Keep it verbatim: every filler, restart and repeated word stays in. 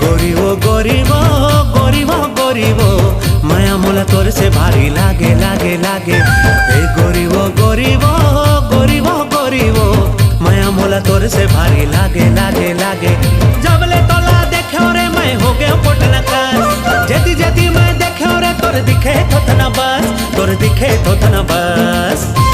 गोरी वो, गोरी वो, गोरी वो, गोरी वो, मया मोला तोर से भारी लागे, लागे, लागे। ए गोरी वो, गोरी वो, गोरी वो, गोरी वो, मया मोला तोर से भारी लागे, लागे, लागे। जब ले तोला देखे रे मैं हो गए पोटना का, जेती जेती मैं देखे रे तोर दिखे थोथना बस, तोर दिखे थोथना बस।